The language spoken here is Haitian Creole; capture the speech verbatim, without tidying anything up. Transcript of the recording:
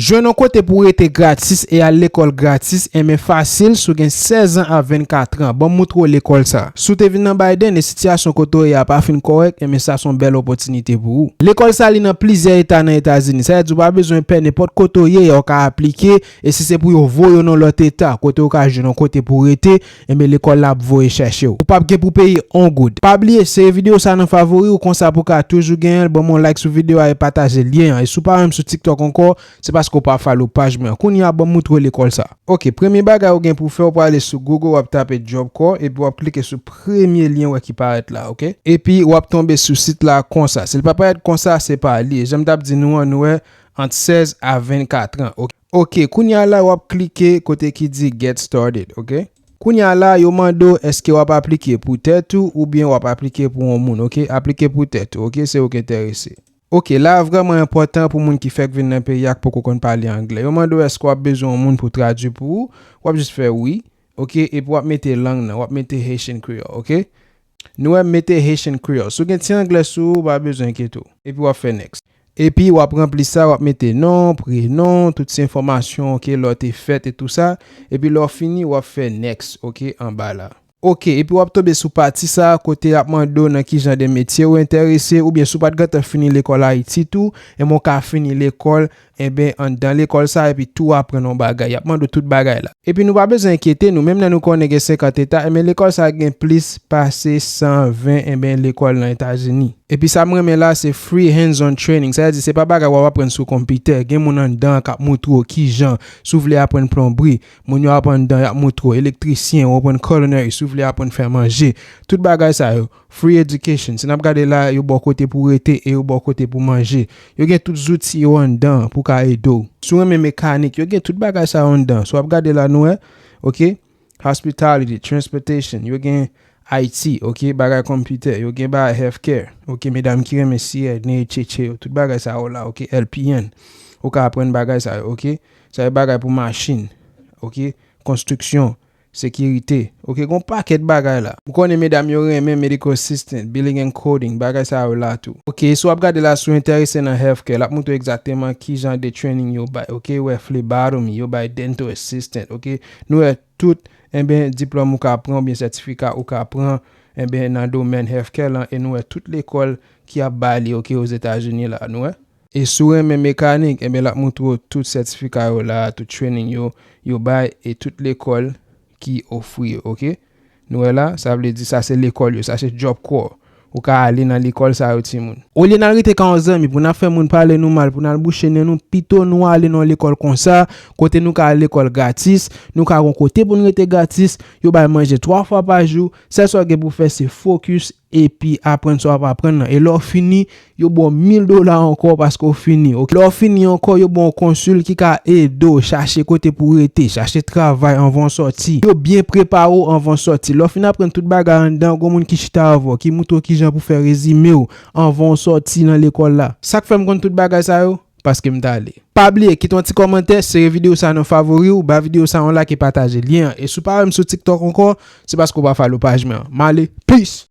Jwenn yon kote pou w rete gratis e al lekòl gratis, enben fasil, si w gen sèz an a vennkat an. Ban m moutre w lekòl sa. Si w te vin nan Biden e sitiyasyon kote w ye a pa fin kòrèk, enben sa se yon bèl opòtinite pou ou. Lekòl sa li nan plizyè eta nan Etazini. Sa vle di w pa bezwen pè, nenpòt kote w ye, w ka aplike, e si se pou yo voye w nan lòt eta, kote w ka jwenn yon kote pou w rete, enben lekòl la ap voye chèche w. Ou p ap gen pou peye yon goud. Pa bliye, sere videyo sa nan favori w, konsa pou w ka toujou genyen l. Ban m yon like sou videyo a e pataje lyen an. E si w pa menm sou TikTok ankò, se paske w pa follow paj mwen an. Kounye a, ban m moutre w lekòl sa. Ok, premye bagay ou gen pou w fè, w prale sou Google, w ap tape Job Corps, epi w ap klike sou premye lyen ou wè ki parèt la, ok? Epi w ap tonbe sou sit la konsa. Si l pa parèt konsa, se pa li. E jan m t ap di nou an, nou wè, ant sèz a vennkat an, ok? Ok, kounye a la, w ap klike kote ki di Get Started, ok? Kounye a la, yo mande w èske w ap aplike pou tèt ou oubyen w ap aplike pou yon moun, ok? Aplike pou tèt ou, ok? Se ou ki enterese. Ok, la a vrèman enpòtan pou moun ki fèk vin nan peyi a, k poko konn pale anglè. Yo mande w èske w ap bezwen yon moun pou tradui pou ou, w ap jis fè wi, ok? Epi w ap mete lang nan, w ap mete Haitian Creole, ok? Nou wè m mete Haitian Creole. Si w gen ti anglè sou ou, ou pa bezwen enkyete w. Epi w ap fè next. Epi w ap ranpli sa, w ap mete non, prenon, tout ti enfòmasyon, ok, lè w te fèt e tou sa. Epi lè w fini, w ap fè next, ok, anba la. Ok, epi w ap tonbe sou pati sa a kote y ap mande w nan ki jan de metye ou enterese, oubyen si w pa t gentan fini lekòl Ayiti tou, enben w ka fini lekòl, enben anndan lekòl sa a epi tou aprann yon bagay. Y ap mande w tout bagay la. Epi nou pa bezwen enkyete nou, menm lè nou konnen gen senkant eta, enben lekòl sa a gen plis pase san ven, enben lekòl nan Etazini. Epi sa m renmen la, se free hands-on training. Sa vle di se pa bagay w ap aprann sou konpitè. Gen moun anndan an k ap moutre w kijan. Si w vle aprann plonbri, moun yo ap anndan, y ap moutre w. Elektrisyen, w aprann culinary, si w vle aprann fè manje. Tout bagay sa yo. Free education. Si n ap gade la, yo ba w kote pou w rete e yo ba w kote pou w manje. Yo gen tout zouti yo anndan an pou ka ede w. Si w renmen mekanik, yo gen tout bagay sa yo anndan. Si w ap gade la, nou wè, ok? Hospitality, transportation, yo gen I T, ok, bagay konpitè, yo gen bagay healthcare, ok, medam ki renmen C N A, T T, yo, tout bagay sa yo la, ok, L P N, ou ka aprann bagay sa yo, ok, sa yo bagay pou machin, ok, konstriksyon, sekirite, ok, gon pakèt bagay la. M konnen medam yo renmen medical assistant, billing and coding, bagay sa yo la tou. Ok, si w ap gade la, si w enterese nan healthcare, l ap moutre w egzakteman ki jan de training yo bay, ok, ou wè phlebotomy, yo bay dental assistant, ok, nou wè tout, enben, diplòm ou ka pran oubyen sètifika ou ka pran, enben, nan domèn healthcare lan, e nou wè tout lekòl ki ap ba li, ok, Ozetazini la, nou wè. E si w renmen mekanik, enben, l ap moutre w tout sètifika yo la, tout training yo, yo bay, e tout lekòl ki ofri yo, ok? Nou wè la, sa vle di sa se lekòl yo, sa se Job Corps. Ou ka ale nan lekòl sa yo, timoun. Olye n al rete ka yon zanmi pou n ap fè moun pale nou mal, pou n al bouche nen nou, pito nou ale nan yon lekòl konsa, kote nou ka al lekòl gratis, nou ka gon kote pou n rete gratis, yo bay manje twa fwa pa jou, sèl sa w gen pou fè se fokis epi aprann sa w ap aprann nan. E lè w fini, yo ba w mil dola ankò paske w fini, ok? Lè w fini ankò, yo ba w yon konsil ki ka ede w chache kote pou w rete, chache travay anvan w sòti. Yo byen prepare w anvan w sòti. Lè w fin aprann tout bagay anndan, gon moun ki chita avè w, ki moutre w kijan pou fè rezime w anvan w sòti nan lekòl la. Sa k fè m konn tout bagay sa yo? Paske m t ale. Pa bliye, kite yon ti kòmantè, sere videyo sa nan favori w, ba videyo sa yon like e pataje lyen an. E si w pa wè m sou TikTok ankò, se paske w pa follow paj mwen an. M ale, peace!